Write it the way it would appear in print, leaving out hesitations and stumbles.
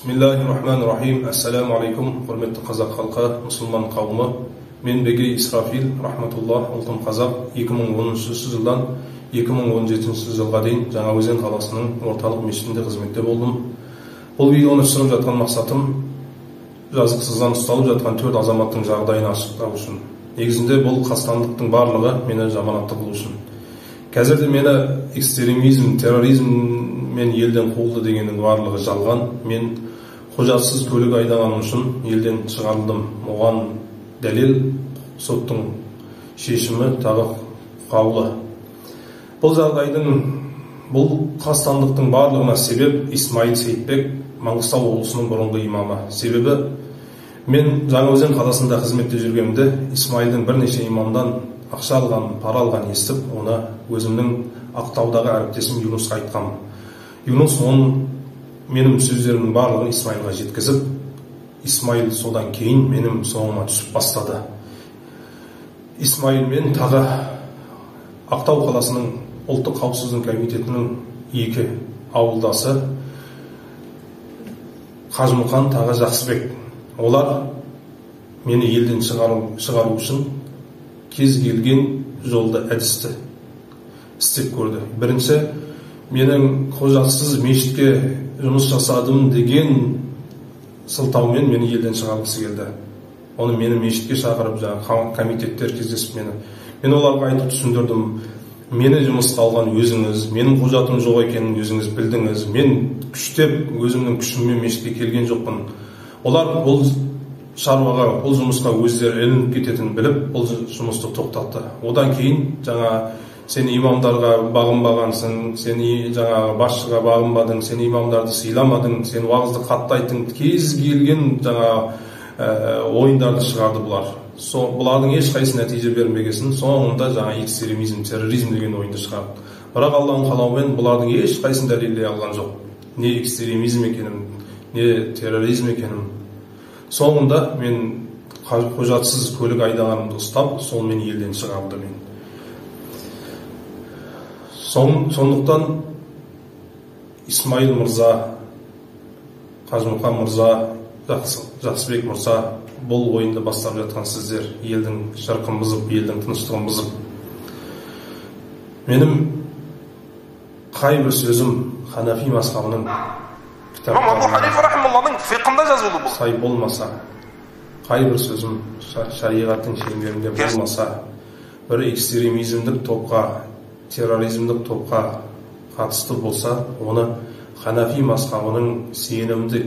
Бисмиллахи-рахмани-рахим. Ассаламу алейкум, құрметті қазақ халқы, мұсылман қауымы. Мен Бегей Исрафил, рахматуллах, ұлтым қазақ. 2010 жылдан 2017 жылға дейін Жаңаөзен қаласының орталық мешітінде қызметте болдым. Бұл видеоны түсіріп жатқан мақсатым жазықсыздан ұсталып жатқан 4 азаматтың жағдайын ашықтау үшін. Негізінде бұл қастандықтың барлығы мені жаманатты қылу үшін. Қазірде мені экстремизм, терроризм мен елден қуылды дегеннің барлығы жалған. Мен құжатсыз көлік айдағаным үшін елден шығарылдым. Оған дәлел соттың шешімі тағы қаулы. Бұл жағдайдың, бұл қастандықтың барлығына себеп Исмаил Сейітбек, Маңғыстау облысының бұрынғы имамы. Себебі мен Жаңаөзен қаласында қызметте жүргенімде Исмаилдың бірнеше имамдан ақша алған, пара алған естіп, оны өзімнің Ақтаудағы әріптесім Юнусқа айтқам. Юнус оның менің сөздерімнің барлығын Исмаилға жеткізіп, Исмаил содан кейін менің соңыма түсіп бастады. Исмаил мен тағы Ақтау қаласының ұлттық қауіпсіздік комитетінің екі ауылдасы Қажымұқан тағы Жақсыбек. Олар мені елден шығару үшін кез келген жолды, әдісті істеп көрді. Бірінші, менің құжатсыз мешітке жұмыс жасадым деген сылтаумен мені елден шығарғысы келді. Оны мені мешітке шақырып, жаңағы комитеттер кездесіп мені. Мен оларға айтып түсіндірдім. Мені жұмысқа алған өзіңіз, менің құжатым жоқ екенін өзіңіз білдіңіз. Мен күштеп, өзімнің күшіммен мешітке келген жоқпын. Олар бұл шаруаға, бұл жұмысқа өздері ілініп кететінін біліп, бұл жұмысты тоқтатты. Одан кейін жаңа сен имамдарға бағынбағансың, сен жаңағы басшыға бағынбадың, сен имамдарды сыйламадың, сен уағызды қатты айттың, кез келген жаңа ойындарды шығарды бұлар. Бұлардың ешқайсысы нәтиже бермегесін, соңында жаңа экстремизм, терроризм деген ойынды шығарды. Бірақ Алланың қалауымен бұлардың ешқайсысын дәлелдей алған жоқ. Не экстремизм екенін, не терроризм екенін. Соңында мен құжатсыз көлік айдағанымды ұстап, сол мен елден шығарды мен. Сондықтан Исмаил мырза, Қажымұқан мырза, Жақсыбек мырза, бұл ойынды бастап жатқан сіздер, елдің шырқын бұзып, елдің тыныштығын бұзып. Менің қай бір сөзім Ханафи мазхабының кітаптарына сай болмаса, қай бір сөзім шариғаттың шеңберінде болмаса, бір экстремизмдік топқа, терроризмдік топқа қатысты болса, оны Ханафи мазхабының сенімді